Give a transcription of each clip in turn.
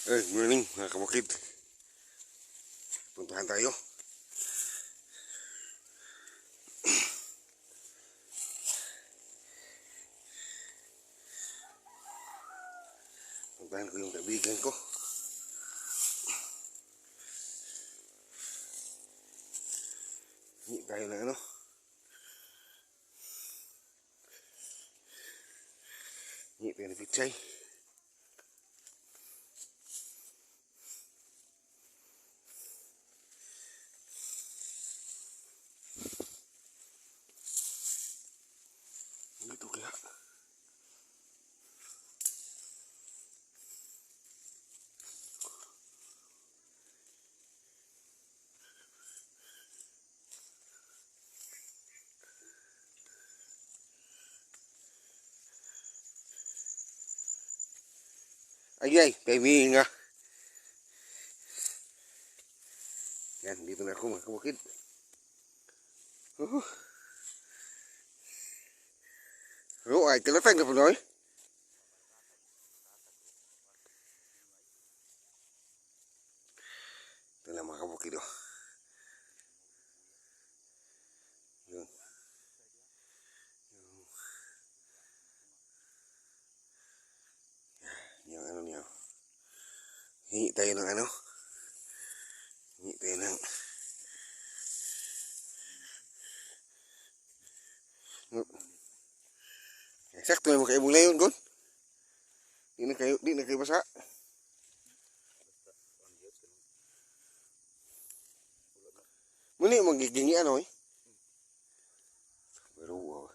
Hey, morning, mga kabukid. Puntahan tayo. Puntahan ko yung kaibigan ko. Hindi tayo ng ano. Hindi tayo ng pichay. Dito kaya. Ay ay, timing nga. Yan, dito na ako, mga kabukid. Oh. Oh, ay, kalatag na po, Noy. Ito na, mga kabukid, oh. Yun. Yung, yung ano niya. Hingi tayo ng ano. Hingi tayo ng Sakto na makaibong layon, gon. Di na kayo basa. Muni magigingi ano eh. Pero wow.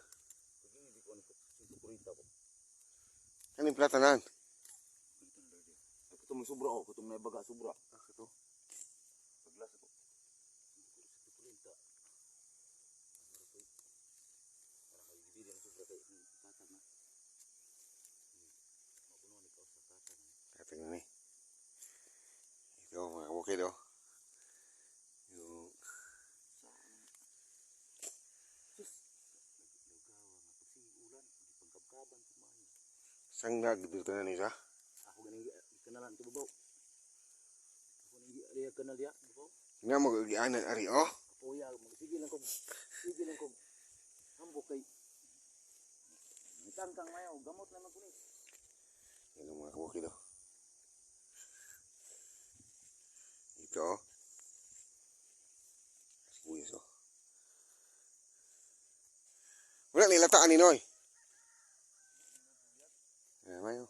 Kaning platanan? Ito may sobra oh, katong may baga sobra. Ah, ito. Paglas ako. Tatag na ni. Ito, mga kabukid, oh. Yung sangnag dito na ni sa. Ako ganing kanalan to babaw. Ako ning diya kanal diya babaw. Nga magianan ari oh. Kapoya sige lang kog. Sige lang kog. Hambok kay Tangkang mayo, gamot na man kuni. Yan ang mga kabukid, oh. Ito oh. Sibuyas oh. Wala ni lataan ni Noy. Eh, mayo.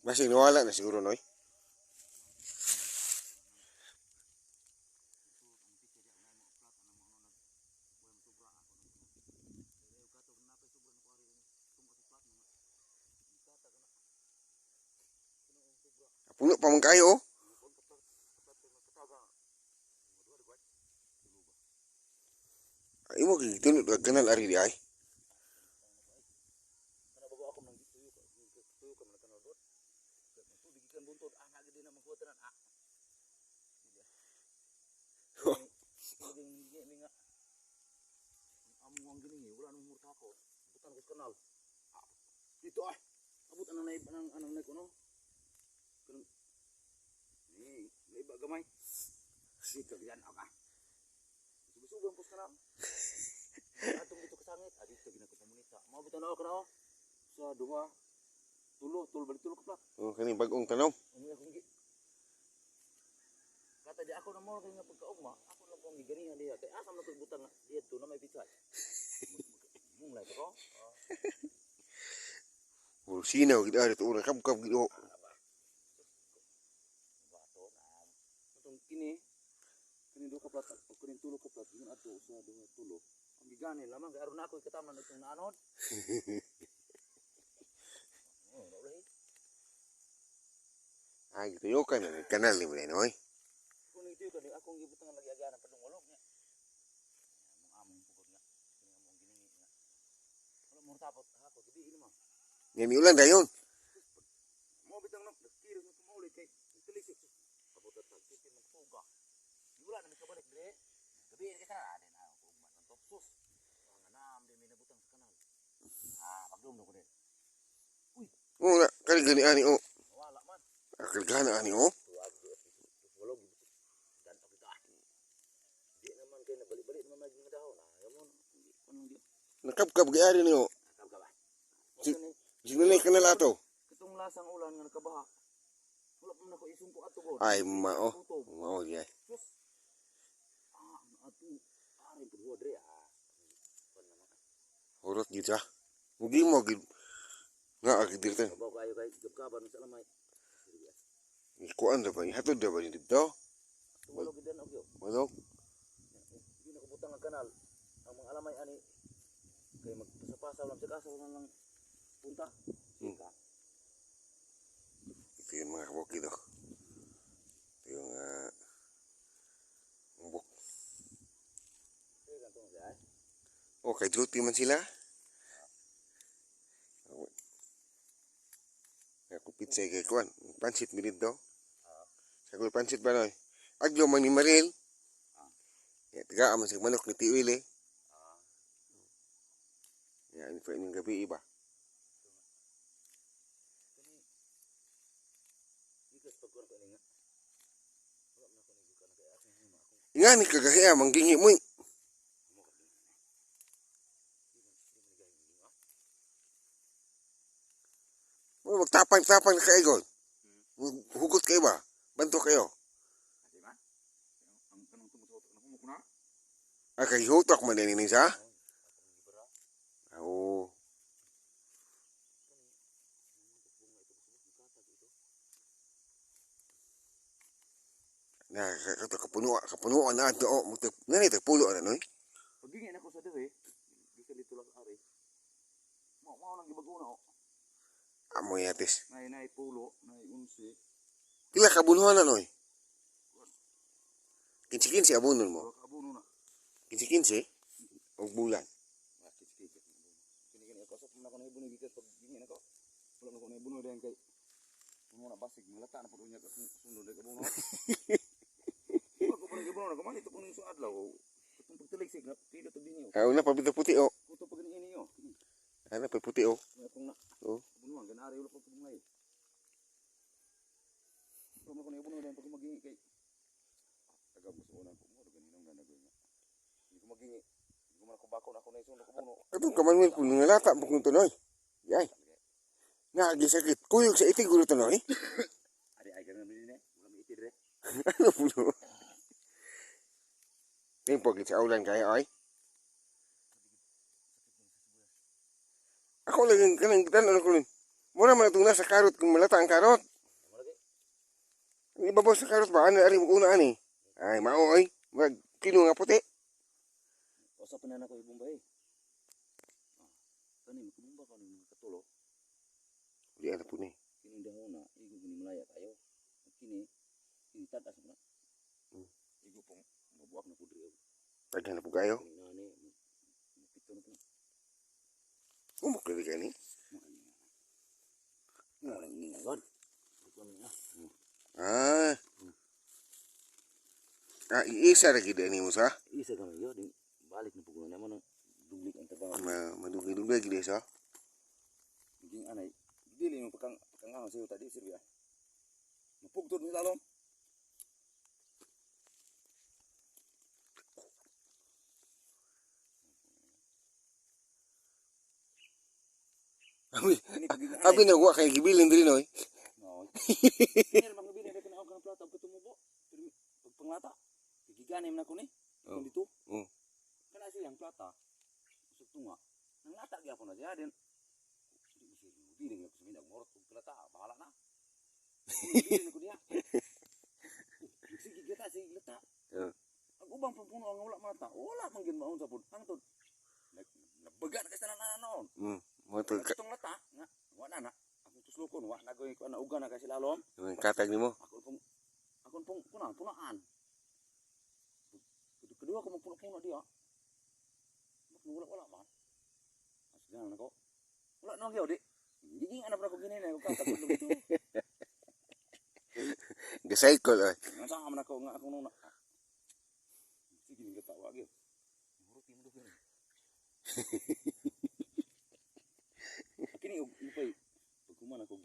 Basing nawala na siguro, Noy. Puno pa man kayo oh. Ay mo gitunod og kanal ari di ay. Kana bago ako nang tuyo ka man kanal dot. Tubig ikan buntod ana gid na maghuwat tanan ah. Laging mi nga. Among ang giningi wala nang murta ko. Butan ko sa kanal. Ah, dito ay. Abot anang naib anang anang nay kuno. Kanang ni naiba gamay. Dito yan ako ah. Subusuban ko sa kanal. Atong dito kasangit, ah dito ginako pamunita. Mao bitaw na ako kana oh. Sa duha tulo, tulo balik tulo ka plak. Oh, kaning bag-ong tanom. Umi akong gi Kata di ako na mo kay nga pagkaugma, ako lang kong giganihan diha kay asa man ko butang nga dito na may pichay. Mung lay ko. Oh, sinaw gid ari tuon kabkab gid oh. Bato na. Atong kini kini duha ka plat, o kini tulo ka plat, ingon ato sa duha tulo. Ang gigani lamang kay aron ako ikataman itong naanod. Oh, wala. Ay, gituyokan na kanal ni mo Noy. Kung nagtuyo ka, akong gibutangan lagi agaran padung walog niya. Among among pugod nga. Kini among giningi nga. Wala mo tapot ako gabi naman. Nga miulan dayon. Mo bitang no, nagkiros na tumuli kay nagtalisik. Abot at tagsitin ng tuga. Di wala na may kabalik dire. Gabi kay kana adin ako ugma ng to. Sus. Ang anam di may nabutang sa kanal. Ah, pagdumdum ko din. Oo na, kani gani ani oh. Wala man. Akil gana ani oh. Tuwag walo dan kita. Di naman kay nabalik-balik naman may mga dahon. Ayaw mo. Kuno di. Nakabkab gyari ni oh. Kab ba. Sinunay kanal ato. Katong lasang ulan nga nakabaha. Wala pa man ako isumpo ato god. Ay mao. Kutob. Mao gyud. Sus. Ah, ato. Ari pud dre ah. Kon naman. Hurot gyud siya. Mugi mo gyud. Nga agid dito. Kabaw kayo kay gabkaban sa lamay. Kuan ra ba ni? Hatod ra ba ni dito? Walo gid og yo. Manok. Hindi na kubutang ang kanal. Ang mga alamay ani kay magpasa-pasa lang sa kaso lang lang punta. Sika. Ito yung mga kabukid oh. Ito yung umbok. Sige kantong siya. Oh, kay duty man sila. Ako pizza kay kuan. Pansit mi dito. Sa ko pansit ba noy? Agyo man ni Maril. Ya, taga man sa manok ni Tiwili. Ya, ini pa inyong gabi iba. Gikas pagkuan ko ini nga. Wala man ako ni gikan kay akong hima akong Nga ni kagahiya manggingi mo. mo ka. Di man gay nga. Mo magtapang-tapang na kaigon. Hugot kayo ba? Banto kayo. Ate man. Ang kanang tumusuot na mo kuna. Ah, kay hutok man din ni sa. Akong gibara. Oo. Na kato kapuno kapunuan na ato oh mutak nani ta pulo na noy. Pagingi na ko sa dire. Gikan dito lang sa ari. Mao mao nang gibago na oh. Amoy atis. Nay nay pulo, nay unsi. Pila ka bunuhan na noy? 15-15 abonon mo. Wala ka abono na. 15-15 og bulan. Ah, kits kits. Kini kini ako sa na ko na ibuno gikas pag gingi na ko. Wala na ko na ibuno diyan kay puno na basig malata na pud unya ka sundon dai ka buno. Wala ko pa ibuno na kuman ito puno sa adlaw. Katong pagtaligsig na pilo to dinhi. Ah, una pa bitaw puti oh. Kuto pag ini oh. Ana pa puti oh. Kung akong na. Oh. Bunuan ganari wala pa pud ngay. Wala na ko na ibuno diyan pag magingi kay taga mo sa unang ko mo ganinong ganagoy nga. Hindi ko magingi. Hindi ko man ako bako na ako na isundo ko buno. Atong kamanwil puno nga lata mo kun tunoy. Yay. Na gisakit kuyog sa itig gulo tunoy. Ari ay ganun din eh. Wala may itid re. Ano puno? Tempo gid sa ulan kaya ay. Ako lang yung kanang tanan ko nun. Mura man itong nasa karot kung malata ang karot. Ang ibabaw sa karot ba? Ano, ari mo una ani? Ay, mao ay. Mag kilo nga puti. Usa pa na nako ibumba eh. Ah, kani makabumba ka ni mga katulo. Di ana po ni. Kining dahon na igo gini malaya kayo. Ug kini kini tag-as na. Igo pong mabuak na pud diri. Paghan na po kayo. Kini nani mapito na po. Umok na ka ni. Mo lang ini nga god. Iko ni ah. Ah. Ah, iisa ra gid ani mo sa. Isa ka man yo ding balik na pud ko na naman ang duglik ang trabaho. Ma madugay-dugay gid sa. Ging anay dili mo pakang pakang sa tadi sir ya. Mapugtod ni lalom. Abi, Kini paging anay. abi na wa kay gibilin diri noy. No. Kini ra mangabili na kanang kanang plata og katumubo. Pero pag panglata, gigiganim na ko ni. Oh. Kung dito. Oh. Kana siyang plata. Usog tunga. Nanglata gyapon na siya din. Dili ko sa minag morot og plata, bahala na. Dili na ko niya. Sige gata, sige gata. Oh. Ang ubang pampuno ang wala mata, wala man gyud maon sa pud. Hangtod nagbaga na kasi tanan noon. Mo to Katong lata nga wa na na. Akong tuslokon wa na goy ko na uga na kasi lalom. katag nimo. Ako pong puna punaan. Kedua ko magpuna-puna diya. Bak wala wala man. Asgan nako. Wala no gyud di. Giging anak na ko gini na ko katag dito. Gacycle ay. Nga man ako nga ako nuna. Sige ning gatawa gyud. Muruti mo do. Kini og lupay. Pagkuman ako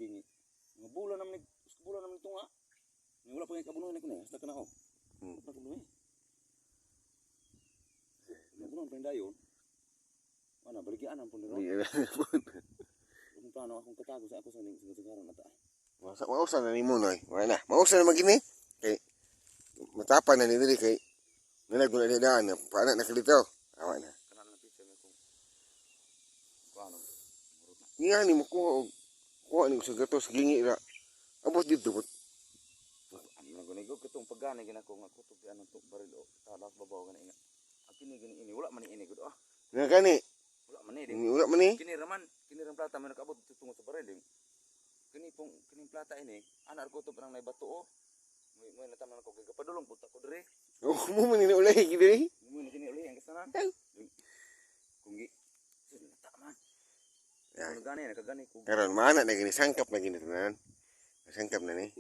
Kanay kabunuhin ko ni, hasta ka na oh. Na kabunuhin. Nabunuhan pa yung dayon. Ana, baligyaan ang pundero. Kung plano akong katago sa ako sa ning sa na ta. Mausa, mausa na nimo noy. Wala na. Mausa na magini. Kay matapa na ni diri kay nanag na daan na paana na kalitaw. Awa na. Kanang na pizza na kung kuano. Murot na. Niya ni mo kuha og kuha ni sa gatos gingi ra. Abot dito but Ano na gunigo katong paggani gina ko nga kutob di anong to baril o talas babaw gani nga. Ang kini gini ini wala man ni ini gud ah. nga gani. Wala man ni di. Wala man ni. Kini raman, kini ram plata man nakaabot dito tungo sa baril. Kini pong kining plata ini, ana ar kutob nang naibato oh. May may nataman ko kay kapadulong punta ko diri. Oh, mo man ni ulay diri. Mo na kini uli ang kasanan. Kung gi sus nataman. Ya. Kung gani nakagani ko. Karon maana na gini sangkap na gini tanan. Sangkap na ni.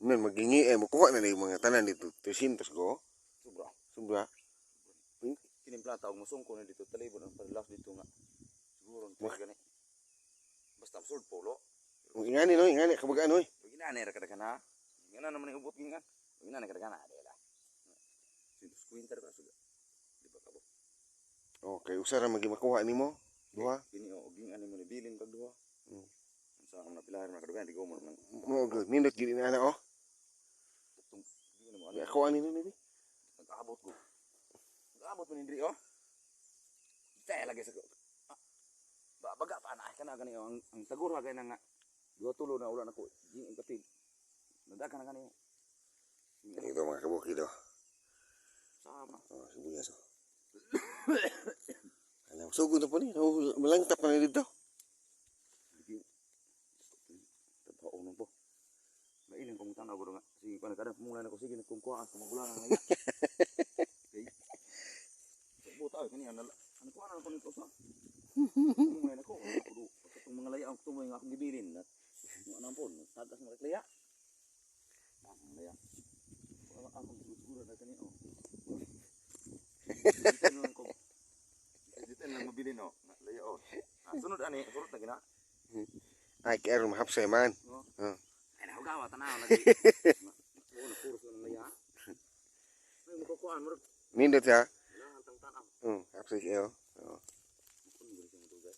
Nun magingi eh mukuha na ni mga tanan dito 300 go. Sobra. Sobra. Kining plata og musungko na dito talibon ang parilas dito nga. Siguro ang gani. Basta absurd polo. Ang ingani no, ingani kabagaan oy. Ug inani ra kada kana. Ingana naman ang ubot gingan. Ug inani kada kana dela. 150 ra ka suga. Di ba kabo? Okay, usa ra magi makuha nimo. Duha. Kini o gingan nimo ni bilin kag duha. Unsa ang napilahan man kadugan di ko mo nang Mo good. Nindot gid na ana oh. tong di mo ano. Ako ani ni ni. Nag-abot ko. Nag-abot mo ni diri oh. Tay lagi sa ah, ba baga pa na kana gani oh. Ang tagura kay na nga duha tulo na wala nako ging ang kapil. Nadagan na gani. Ito mga kabukid oh. Sama. Oh, sibuyas oh. Alam, sugod na po ni. Oh, malangtap na ni dito. Lagi. Totoo na po. Mainang kong tanaw ko nga. Sige, paano kada pumula na ko. Sige, kung kuhaan, kumagula na ngayon. Okay. Buta, ay, kani, ano, ano kuhaan na ko nito sa? Pumula na ko. Ano ko, itong mga laya, ang tumoy nga akong gibilin. At, yung anang po, tagas mga klaya. Ang laya. Wala akong siguro na kani, oh. Dito na lang ko. Dito na lang mabilin, oh. Laya, oh. Ah, sunod, ani, sunod na gina. Ay, kay aron mahapsay man. No? Oh. Ay, nahugawa, tanaw lagi. Oo, napuros na ng laya. Ay, makukuhaan, murag. Nindot ha. Kailangan tang tanaw. Hapsay kayo. Oh. Mukuan gud siya madugay.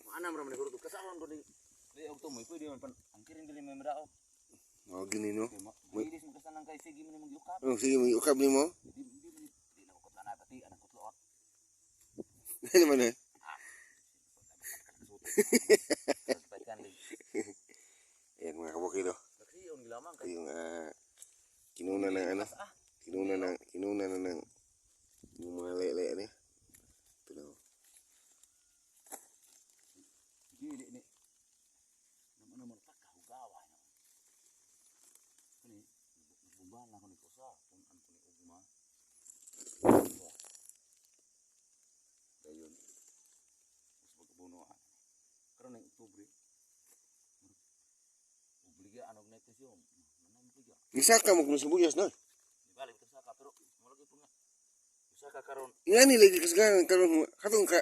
Maanam ra man ni hurot. Kasawon ko ni di og tumoy pwede man pan ang kiring dili may madao. Oh, gini no. Kay ma- Mailis mo kasanan kay sige man imong giukab. Oh, sige mo ukab nimo. Di di man di na ko kutla na pati anang kutlo ah. Ano man eh. Pagkan di. Ayan mga kabukid oh. Naksiyon gilamang Ito kay yung kinuna ng ano, Ah, kinuna na ng yung mga lele ni. Ito daw. Gili ni. Naman naman pagkahugawa na. Kani nagbumbahan na ko ni kusa kung ano ko ni ugma. Dayon. Mas pagkabuno ah. Karon ng Oktubre. Obligaan og next yun. Manam ko ya. Nisaka mo kung sibuyas no. Di balik ta saka pero mo lagi po nga. Usaka karon. Ingani lagi kasagaran karon katong ka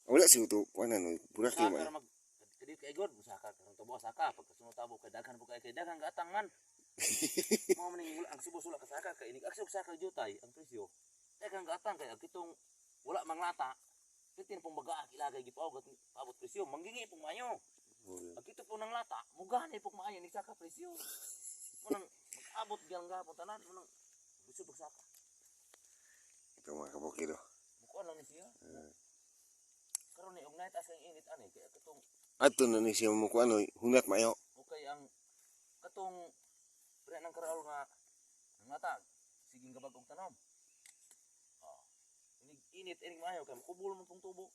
wala si uto kuan ano, burak Usaka man. ra mag kadit kay God, usaka karon tabo saka pagkasunod tabo kay daghan po kay daghan gatang man. Mao man ning wala ang subos wala kasaka kay inig aksyon saka jutay ang presyo. Daghan gatang kay ang kitong wala manglata. Pitin pong baga ilagay gipaog at paabot presyo manggingi pong maayo. Ang kito po ng lata, mugani pong maayo ni saka presyo. Munang mag-abot gyang gapon tanan munang gusto pagsaka. Ito mga kabukid oh. Mukuan lang ni siya. Karon ni og night as kay init ani kay katong Adto na ni siya mo kuan oy, hunat maayo. okay ang katong pre ng karaol nga nangatag sige gabag og tanom. Oh. Inig init inig maayo kay makubol man tong tubo.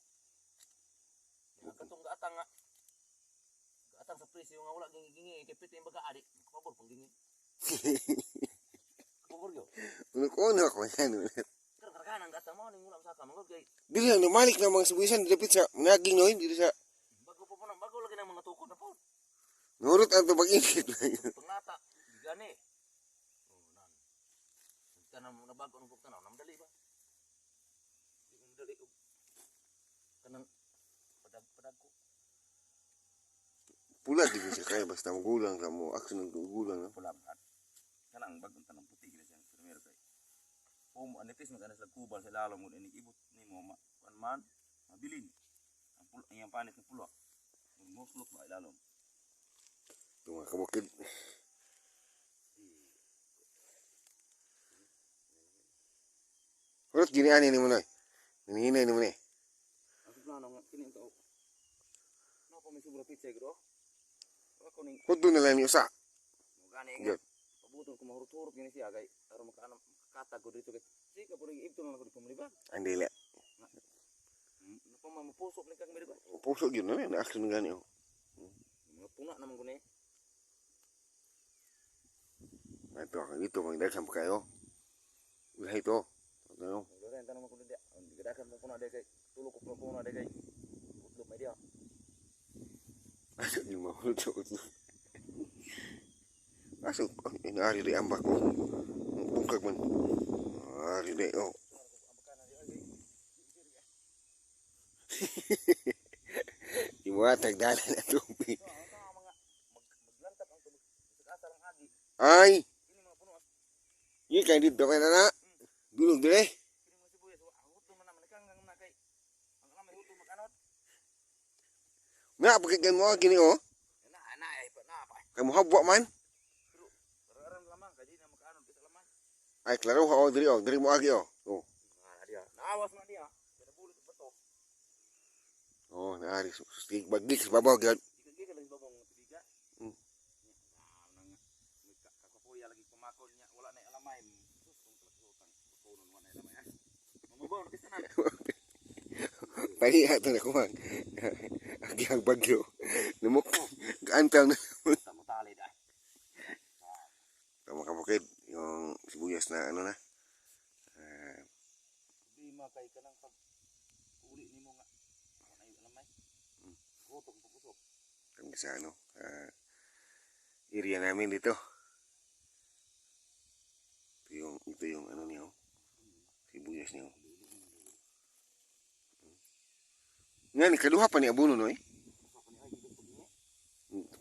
Ang katong gaatang nga gaatang sa presyo nga wala gingi-gingi kay piti baga adi makabor pang gingi. Kabor yo. Uno ko na ko yan. Karon karagahan ang gaatang mo ning wala saka mangod kay Dili na malik na mga sibuyasan dapit sa naging noy dili sa bago pa po nang bago lagi ng mga tukod na po. nurot ang tubag init. Panglata, gani. Oh, nan. Tanam na bago ang tanaw, namdali ba? Di ko madali og kanang padag-padag ko. Pula di siya kaya ba Basta magulang ka mo, action ng gulang, no? Pula man. Kanang bagong tanong puti gina siyang primero kay. Kung anipis man kana sa kubal sa lalom mo inig ibot nimo ma kuan man mabilin. Ang pula, ang iyang panit ng pula. Muslot ba ilalom. Ito, mga kabukid. Urot gini ani ni mo, noy. Hinihinay ni mo ni. Ang plano nga kini ang tao. Na pa may sobra pizza gro. Ako ning Kudo na lang ni usa. mo gani nga. Yun. Pabuton ko mahurot-hurot gini siya kay aron makaano makatag ko dito kay. Sige ka puro ibto na ko dito malibag. Ang dili. Napa man mapusok ni kag malibag. Puso yun na na action gani oh. Mga puna naman ko ni. Ito dito magdaghang pa kayo. Uy ito. Ano? Magdaghang tanong ko diya. Ang gadakan mo puna kay tulo ko puna kay. Utlog may diya. Asa yung mahulog sa utlog? Asa, inaari di ambak ko. Bungkag man. Ari di, oh. Iwatag dala na tubig. Maglantap ang tubig. Sa lang agi. Ay! Kini mga puno. Yung kay dito kay na na. Dulog dire. Kini mga sibuyas. Huto man naman kang na kay. Ang alam may huto makanot. Na pagkikan mo gini oh. Na na ay pa na pa. Kay mohabwa man. Pero aram lamang kay di na makaanod kita lamang. Ay klaro ha oh diri oh, diri mo agi oh. Oh. Na diya. Naawas man diya. Kada bulit bato. Oh, naari sustig bagdik sa babaw gyud. Gikan lang babong tubiga. Kakapuya lagi pamakon niya wala na alamay. Sus kung talagsutan. Kunon wala na alamay. Mamabaw na kisanan. Paliha to na kuwang. Agi ang bagyo. Numok kaantaw na. Tamo tali da. Ito, mga kabukid, yung sibuyas na ano na. Di ma kay kanang pag uli nimo nga wala na alamay. Gotong pagusok. Kami sa ano, area namin dito. Ito yung ano niya, oh. Sibuyas niya. Oh. Nga, ni kaduha pa ni abono, no eh?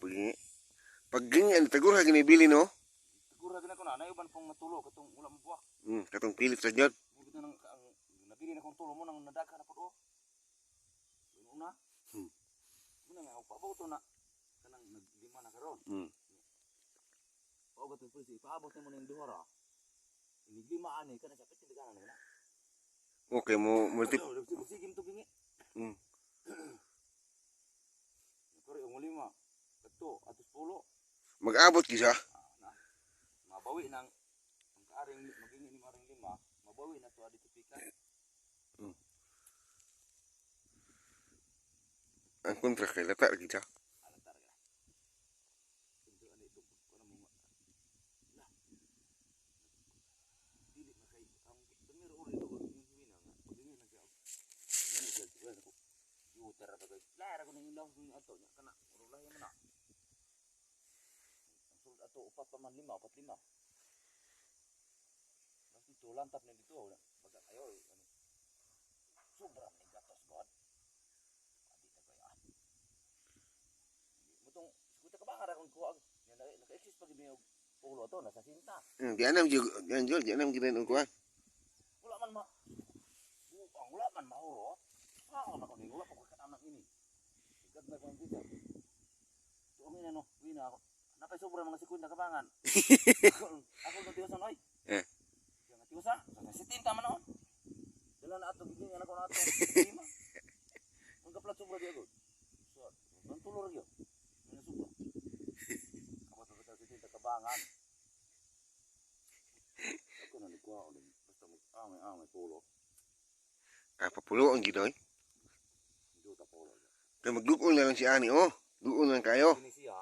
Pagingi. Paggingi, ang tagura ginibili, no? Siguro gina ko na nayuban pong natulo katong wala mo buwak. Katong pilit sa jod. Mo bitaw nang ang nabili na kong tulo mo nang nadaghan na pud oh. Yun una. Muna nga paabot to na kanang naglima na karon. Paabot to presyo, ipaabot nimo ning duha ra. Iniglima ani kana sa piti daganan na. Okay mo, multi. Sige to gingi. Kore ang lima. Kato atos pulo. Mag-abot kisa. Ah, na. Mabawi nang ang kaaring magingi ni maring lima, mabawi na to adi pika. Ang kontra kay lata lagi siya. Alatar ka. Ito ano ito kuno mo. La. Dili na kay ang primero uri ito yung himina nga pagingin na siya. Ngini siya wala ko. Yuter ra bagay. La ra ko ning ilaw ning ato nya kana uro lahi man na. Ang sulod ato upat pa man lima, upat lima. Basta ito lantap ni dito baga ayo ano. Sobra man gatos god. Adi ta kay ah. Mutong sikuta ka ba nga ra kung kuha nya naka-exist pa gid og ulo ato nasa sinta. Di anam jud, yan jud, di anam gid ang kuan. Wala man ma ang wala man mahurot. Sao na ko ning wala pa ko kanang ini. Gad na ko ang bisa. Tuong ina no, wina ako. Napay sobra mga 50 kabangan. Ako ng tiyosan oy. Eh. Siya nga tiyosa, sa 70 man noon. Dala na ato gigingan ako na ato. Lima. Ang kaplat sobra di agad. So, ang tulo ra gyud. May sobra. Ako to sa 70 kabangan. Ako na nagkuha ulit. Basta mag-angay-angay pulo. Ah, papulo ang gid oy. Hindi ta pulo. Kay magduol na lang si ani oh. Duol na lang kayo. Kini siya,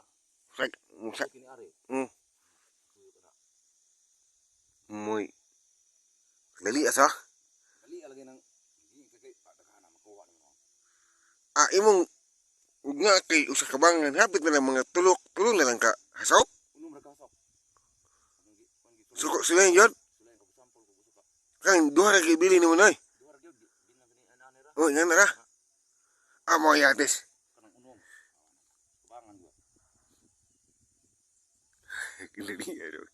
Sak, musak kini ari. Kuyo ka na. Moy. Dali asa. Dali lagi nang hindi kay daghan na makuha nimo. Ah, imong ug nga kay usa ka bangan hapit na lang mga tulok, tulong na lang ka. Hasok. Unom ra kasok. Ang gi kuan gi Suko sila yun. Sulay ko sampol ko gusto ka. Kang duha ra kay bili nimo noy. Duha ra gyud ginan kini anani ra Oh, nga na ra. Amo yates. kanang unom. Kabangan gyud. Kinaliya daw.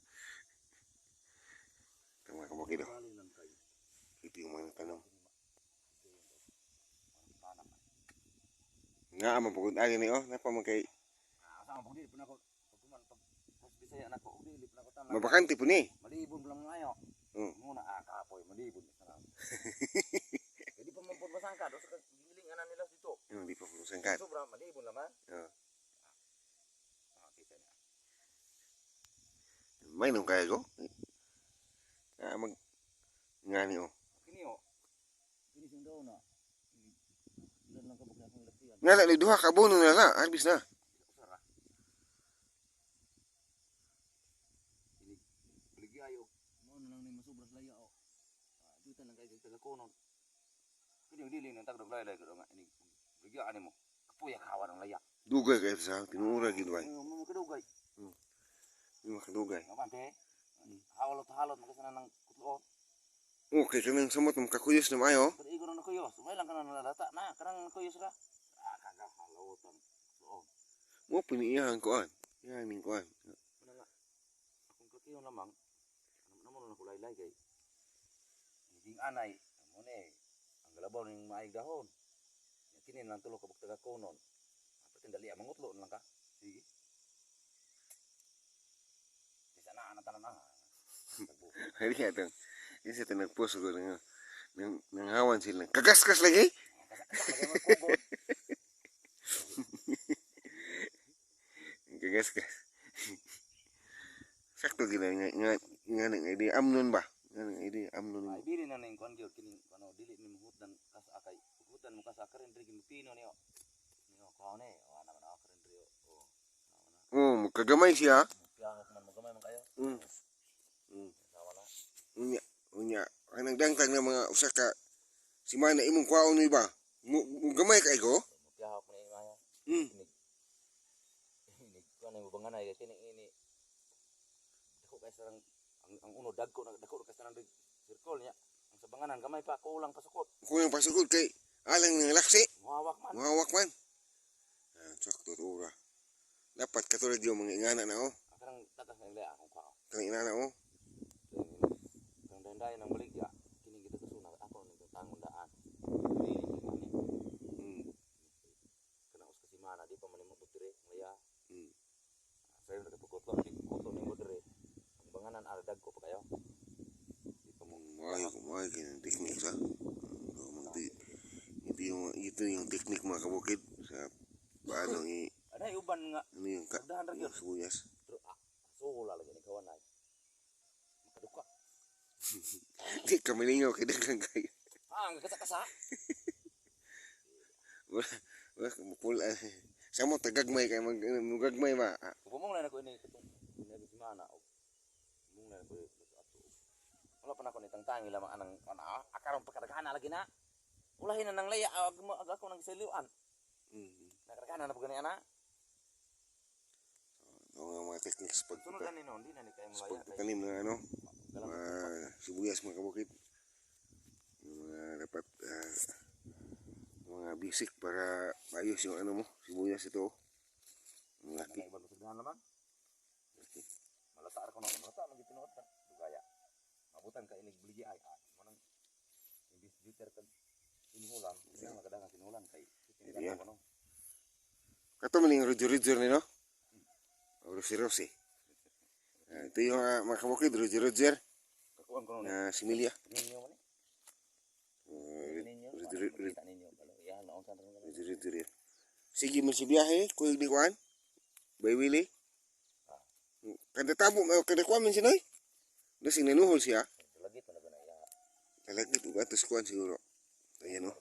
Ito, mga kabukid, oh. Bali lang kayo. Ito yung mga tanong. Tanak. Nga man pagod agi ni oh, napa man kay Ah, sa pag dili pa nako pag kuman pag pag Bisaya nako og dili pa nako tanan. Mabakante po ni. Malibon lang ngayo. Muna ah kapoy malibon sa lang. Kaya di pa man pud masangkad o sa giling ana nila dito. Yung di pa po sangkat. Sobra malibon laman. Oh. Ah, kita na. May nung kaya ko. Ah, mag nga ni oh. Kini oh. Kini sing daw na. Ilan lang kabuk na akong laksiyan. Nga na duha ka abono na na, harvest na. Usara. Ini baligya og mo na lang ni masubra sa laya oh. Ah, dito lang kay taga konon. Kini dili nang tagdog lay lay nga ini baligya ani mo. Kapuya kawa ng laya. Dugay kay sa tinuura gid bay. Ay, mo kadugay. Di makadugay. Nga man te. Hawlot halot makasana ng kutlo. Oh, kay kanang samot makakuyos na maayo. Pero igo na kuyos. May lang kana nalata na kanang kuyos ra. Ah, kaga halot ang kutlo. Mo piniiyahan kuan. Iyahan ning kuan. Wala nga. Akong kakiyon lamang, ano naman na kulaylay kay. Naging anay, amo ni, ang galabaw ning maayong dahon. Ya, kini lang tulo ka taga konon. Apat dali ang mangutlo na lang ka. Sige. Kaysa na ana tanan ah. Tagbo. Hari atong isa ta nagpost ko nang nang nanghawan sila. Kagaskas lagi. Kasa lagi mo kugon. Kagaskas. Sakto gina nga nga nga nga di amnon ba? Nga nga di amnon. Ay dili na ning kuan gyud kining ano dili ni muhutan kas akay. Hutan mo kas akarin diri gimupino niyo. Niyo ko ni, o ana man akarin diri o. Oh, makagamay siya. Piyangok man mo gamay man kayo. Sawa na. Unya, unya. Kanang dangtang na mga usa ka simana imong kwaon ni ba? Mo mo gamay kay ko? Mupiyahok ni imaya. Inig. Inig kuan ni banganay kay kini ini. Dako kay sarang ang uno dagko na dako kay sarang circle niya. Ang sa banganan gamay pa kulang pasukot. Kulang pasugod kay alang ng laksi. Muhawak man. Muhawak man. Ah, sakto to ora. Dapat katulad yung mga ingana na oh. Akarang tagas na ila akong kwao. Kanang inana oh. Kang dandayan ang baligya kini kita kasuna ako ni tangon daan. Dili ni ani. Kanang us kasimana di pa man nimo diri ngaya. Sayo na kapukotlo di kutlo nimo diri. Ang banganan ara dagko pa kayo. Di pa mo Maayo ko maayo kay ng technique sa. Ito yung technique, mga kabukid, sa paano i Anay uban nga ano yung ka dagdahan ra gyud. yung sibuyas. Pero ah, sula lagi ni kawanay. Makaduka. Di ka malingaw kay daghang kayo. Ah, ang kasa-kasa. Wala wala ka mapul. Sa mo tagagmay kay mag mugagmay ba? Ah, Kupumong na ko ini katong ini simana og mong na ko ato. Wala pa na ko ni tangtangi lamang anang ana ah, akaron pagkadaghana lagi na. Ulahin na nang laya ag, ag ako nang siliwan. Nakadaghana na pag gani ana. Ito nga mga techniques pag Sunod ani noon di na ni kay sa mulaya kay pagtatanim ng ano, galang mga sibuyas, mga kabukid. Yung mga dapat mga basic para maayos yung ano mo, sibuyas ito. Oh. Ang laki. Mga ibang pasagdahan naman. Malata ra ko no, malata man gid tinuod ka. Dugaya. Mabutan ka inig biligi ay ah, mo nang imbis liter kag sinuhulan, kaya makadagan sinuhulan kay Ayan. ano. Kato man yung Roger Roger ni no? O Rosie Rosie. Ah, ito yung mga kabukid, Roger Roger Kakuan ko no ni. na similya. Ninyo man ni. Uh, Ninyo. Roger Makita ninyo balo. Iyahan na unsa ron. Roger Roger yan. Sige man si biyahe, kuyog ni Juan. Bay Willie. Kada tabo, kada kuwan man siya noy. Dasing nanuhol siya. Lagi to na gana iya. Talagit ug atos kuwan siguro. Ayan o.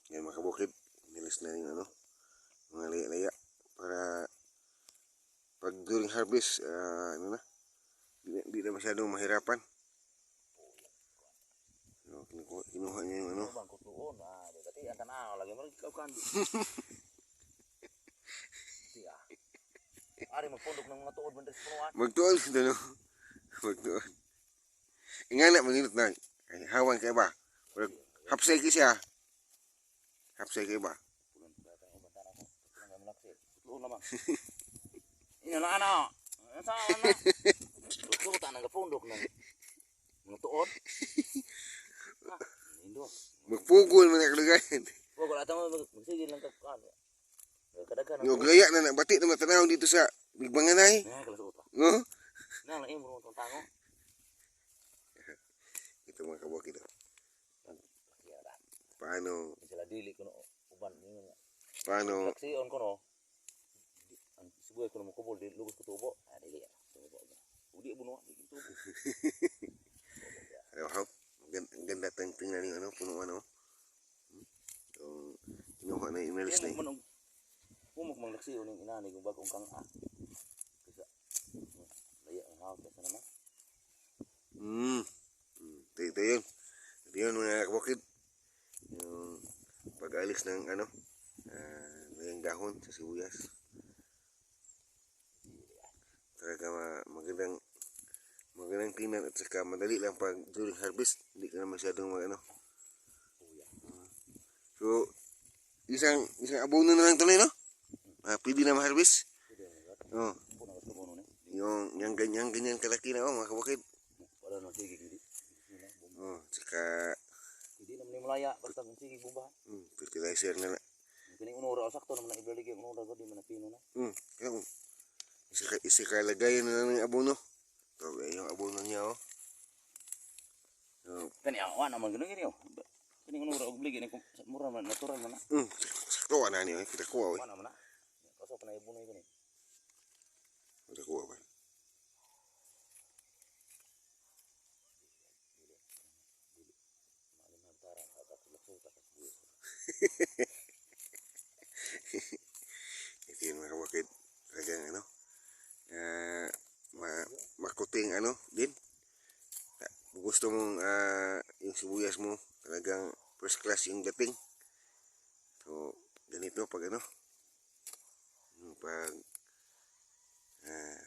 Yan, mga kabukid. Nilis na yung ano, mga laya-laya. Para pag during harvest, ano na, di na masyadong mahirapan. So, kinuha niya yung ano. Ano bang kutuon? Ah, di dati ang tanaw lagi mo ikaw kan. Di ah. Ari magpundok ng mga tuod man diri sa punuan. Magtuon ito no. Magtuon. Ingana manginot na. Ay, hawan kay ba? Murag, hapsay kay siya. Hapsay kay ba? Punon pa tayo uban tanan ko. Punon nga mulaksi. Kutuon lamang. Ina na ana. Sa ana. Gusto ko ta nang gapundok nang mga tuod. Ah, nindo. Magpugol man ang kadugayan. Wa ko ata mo magsigil lang ka kuan. Kadaghan. Yung laya na nabati na matanaw dito sa Bigbanganay. Na kala sa uta. No? Na lang imo tong tango. Ito mga kabukid, oh. Kaya ra. Paano, Sila dili kuno uban ningon nga. paano, Laksiyon ko no. Ang sibuyas ko no mokubol di lugos ko tubo. Ah, dili ah. Tubo. Udi buno di tubo. Ano, how? Ang ganda tang tingnan yung ano, puno ano. Yung kinuha na yung inalis na Umok yun. man og umok man laksiyon ning inani kung bagong kang ah. Kaysa laya ang hawak sa naman. Ito yun. Ito yun mga kabukid. Yung pag-alis ng ano, yung dahon sa sibuyas. Talaga magandang magandang tingnan at saka madali lang pag during harvest. Hindi ka na masyadong mag ano. Kuya. So, isang isang abono na lang tuloy, no? Ah, pwede na ma-harvest. Pwede na gat. Oh, Puno ka sa bono ni. yung ganyan ganyan kalaki na oh, mga kabukid. Wala na sige hindi. Oh, saka Hindi naman ni malaya basta kung sige bumbahan. Fertilizer na na. Kining unora o sakto naman na ibaligay ang unora ko di man na pino na. Yung isa ka lagayan na lang ng abono. Ito, eh, yung abono niya oh. So, Kani awa naman gani gani oh. Kining unora og bligay ni mura man natural man na. Sakto na niyo, eh. Kita kuha eh. Wa naman na. Kaso pa na ibunoy gani. Kita kuha ba. Maalim tara ka laksuta ka sibuyas. Ito yung mga kabukid. Talagang ano, ah, ma makuting ano din. Kung gusto mong yung sibuyas mo, talagang first class yung dating. So, ganito pag ano, yung pag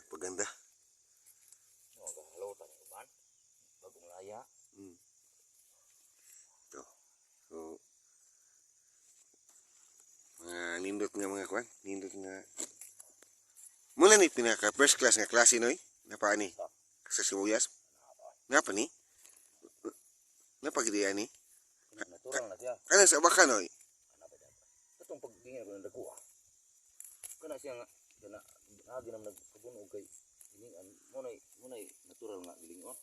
paganda. Oh, gahalota ni uban. Bagong laya. Ito. So, mga nindot nga mga kwan, nindot nga. Muna ni pinaka first class nga klase noy, napaani sa sibuyas. Napa ni? Napagdian ni? Natural na siya. Kana sa baka noy? Ana ba dapat? Katong pagdingin ko ng dagko ah. Kana siya nga kana agi naman nagkabuno og kay gilingan mo nay natural nga gilingon.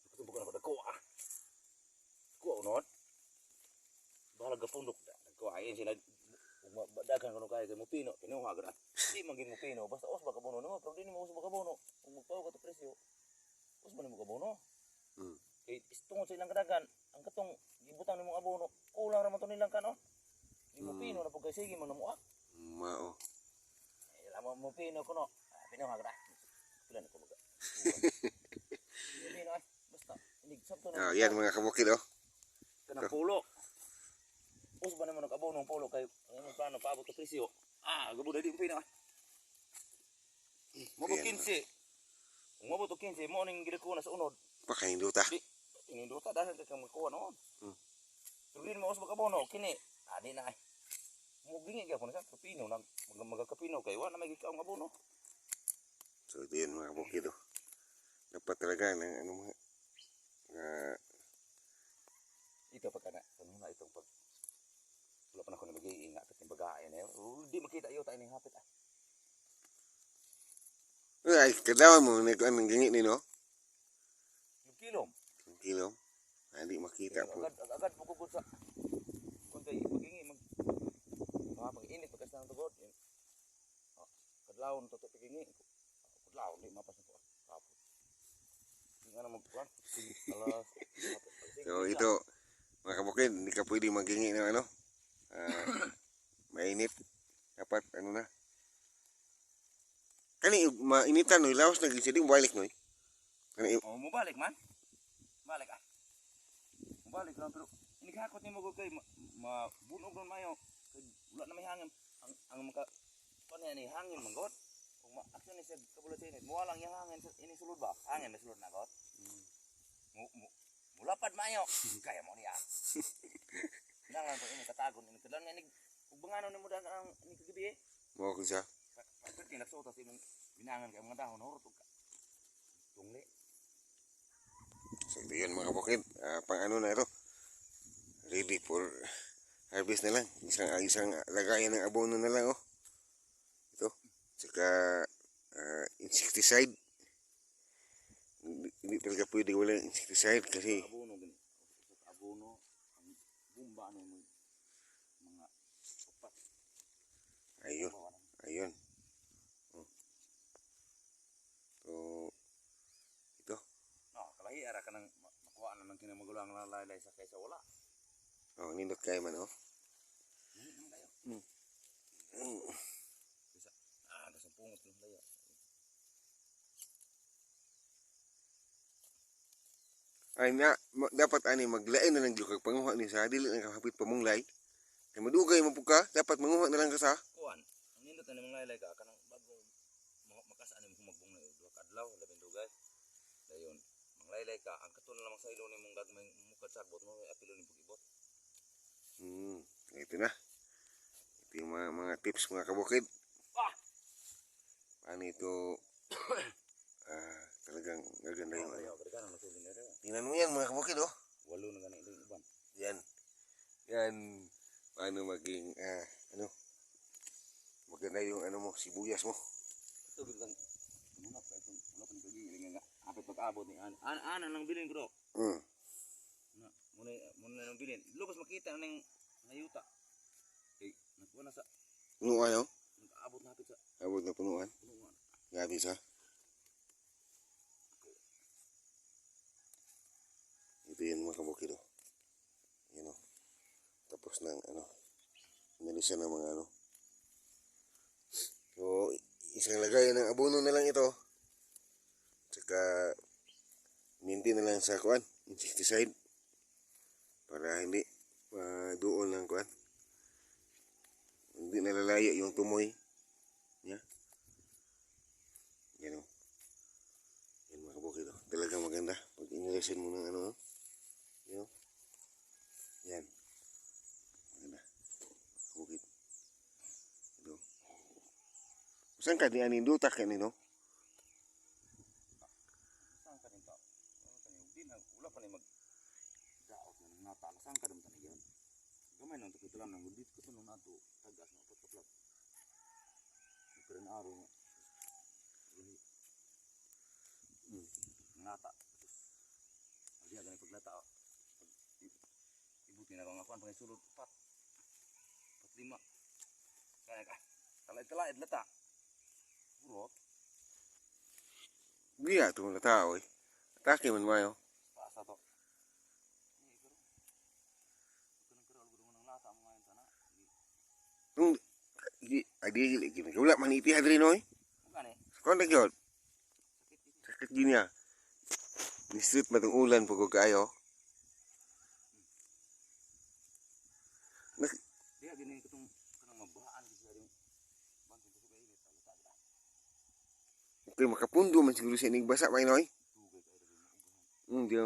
Katong pagkana ko dagko ah. Dagko unod. Bahala gapundok da. Dagko ayon sila ug daghan kuno kay mo pino pinuha gud ah. Di man gid mo pino basta os ba kabuno nimo pero di nimo os ba kabuno. Ug magpaw ka to presyo. Os ba nimo kabuno? Kay tungod sa ilang kadagan, ang katong gibutang nimong abono, kulang ra man to nilang kano. Di mo pino na pud kay sige man namo ah. Mao. Eh, lamo mo pino kuno. Ah, pino ha gra. Pila na ko maga. Pino ay basta inig sabto na. Ah, yan mga kabukid oh. Kanang pulo. Us ba nimo nag-abono ang pulo kay ang imong plano paabot ka presyo. Ah, gabo na di mo pino ah. Mo Ayan. 15. Kung mabot og 15 mo ning gidako na sa unod. Pakahinduta. Di ininduta dahil kay kang makuha noon. Pero di mo usbag abono kini. Ah, di na ay. Mo gingi gyapon sa kapino na magakapino kay wa na may gikaong abono. So ito yun mga kabukid oh. Dapat talaga ng ano mga Ito pagka na ano na itong pag wala pa na ako na mag-iingat at yung bagae na yun. Oh, di makita iyo tayo ning hapit ah. Ay, kadawan mo nag anong gingi ni no? Yung kilom. Ang kilo. Ah, hindi makita po. Agad agad mo sa kung kay pagingi mag mga pag-init pagkas ng tugod. Yun. Oh, kadlawon to to pagingi. Kadlawon di mapas na po. Kapot. Hindi nga na magkuhan. Alas. So ito mga kabukid, hindi ka pwede maghingi ng ano. Ah, mainit. Dapat ano na. Kani mainitan no, lawas na gid balik no. Kani Oh, mubalik man. Balik ah. Mubalik lang pero inighakot nimo ko kay mabunog ron mayo. Kay wala na may hangin. Ang maka kuan ni hangin man god. Kung ma action ni siya kabulat sa init, muwa lang yung hangin sa ini sulod ba? Hangin na sulod na god. Mu, mu, mulapad mayo. Kaya mo niya. Nang lang po ini katagon ini kadlan nga inig ug bangano nimo dagan ang ini kagabi eh. mo ko siya. Pwede nagsuot sa imong binangan kay mga dahon hurot og ka. Tungli. So ito yun, mga kabukid. Pang ano na ito. Ready for harvest na lang. Isang lagayan ng abono na lang, oh. Ito. Tsaka insecticide. Hindi talaga pwede walang insecticide kasi Abono gani. Sa abono ang bumba ano mo mga upat. Ayun. Ayun. Oh. So ito. No, kalahi ara ka nang makuha na ng kinamagulang na laylay sa kaysa wala. Oh, nindot kayo man, oh. Dili naman kayo. Kaysa nasa pungot ng laya. Ay na dapat ani maglain na lang gyud kag panguha ni sa dili na ka hapit pamunglay. Kay madugay man pud ka, dapat manguha na lang ka sa. Kuan, ang nindot na nimong laylay ka kanang bago makasaan nimo humagbong na duha ka adlaw labing dugay. Dayon, manglaylay ka ang katon lamang sa ilo nimong gagmay mukad sagbot mo apilo nimong pag-ibot. Ito na. Ito yung mga tips, mga kabukid. Ah! Paano ito talagang gaganda yung ano. Ayaw, ka na nasulin na rin. Tingnan mo yan, mga kabukid, oh. Walo na gani yung uban. Yan. Yan. Paano maging ano maganda yung ano mo, sibuyas mo. Ito gud kang ano na itong wala pa ni kagi nga hapit pag-abot ni an an an lang bilin ko. Na muna muna nang bilin. Lubos makita ning nayuta. Kay nakuha na sa Punuan, oh. nag-abot na hapit sa Abot na punuan. punuan. Grabe sa. Ito yun, mga kabukid, oh. Yan, oh. Tapos ng ano. Inalisan ng mga ano. So, isang lagayan ng abono na lang ito. Tsaka, minti na lang sa kuan, insecticide. Para hindi doon ng kuan. Hindi nalalayo yung tumoy niya. Yan o. Yan, mga kabukid, oh. Talagang maganda. Pag inilisin mo ng ano, oh. Yan o. Yan. Maganda. Kabukid. Ito. Saan ka di aning dutak yan, no? Saan ka din ka? Ano ka ni di na wala pa ni mag daot na nang nata. Saan ka din tanigan? Gamay nang tukito lang nang dito ko nung nato tagas na upat ka plak. Nagkaroon araw nga. Lahi. Nangata. Sus. Diya gani paglata. Oh. Pag ibuti na ko nga kuan pangsulod upat. Upat lima. Kaya ka. Talay-talay lata. Burot. Giya itong na tao eh. Atake man mayo. Taas na to. Eh, pero kanang karo algo ng lata mo ngayon sana. Nung di adi gini. Wala man iti hadri noy. Magkani? Kon na gyud. Sakit dito. Sakit gini ah. Ni street matong ulan pag kaayo. Diya gini katong kanang mabaan kasi sa rin. Bantong kusog ay init lata dira. Okay, makapundo man siguro sa inig basa may noy. Dugay kay ra maugahan. Di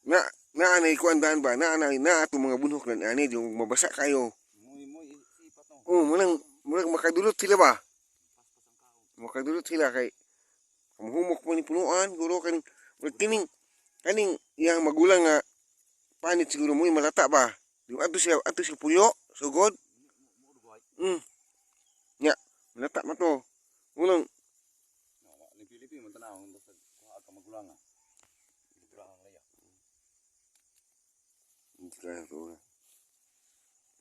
Na na anay kuan daan ba? Na anay na atong mga bunhok na ani di mabasa kayo. Moy moy sipat no. Oh, munang makadulot sila ba? Paspas ang kaon. Makadulot sila kay kamuhumok mo ni punuan, guro kaning murag kining kaning iyang magulang nga panit siguro mo malata ba. Di ato siya puyo, sugod. Mo dugay. Nya, malata man to. Unang No, lipi-lipi man tanaw basta kuha ka magulang ah. Magulang ang laya. Hindi kaya to.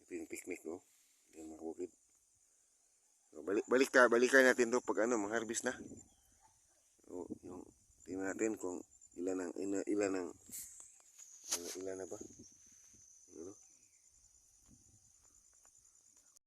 Ito yung picnic, no? Yan, mga kabukid. So, balikan natin to pag ano, mag-harvest na. So, yung tingnan natin kung ilan ang ilan, ilan ang ilan, ilan na ba?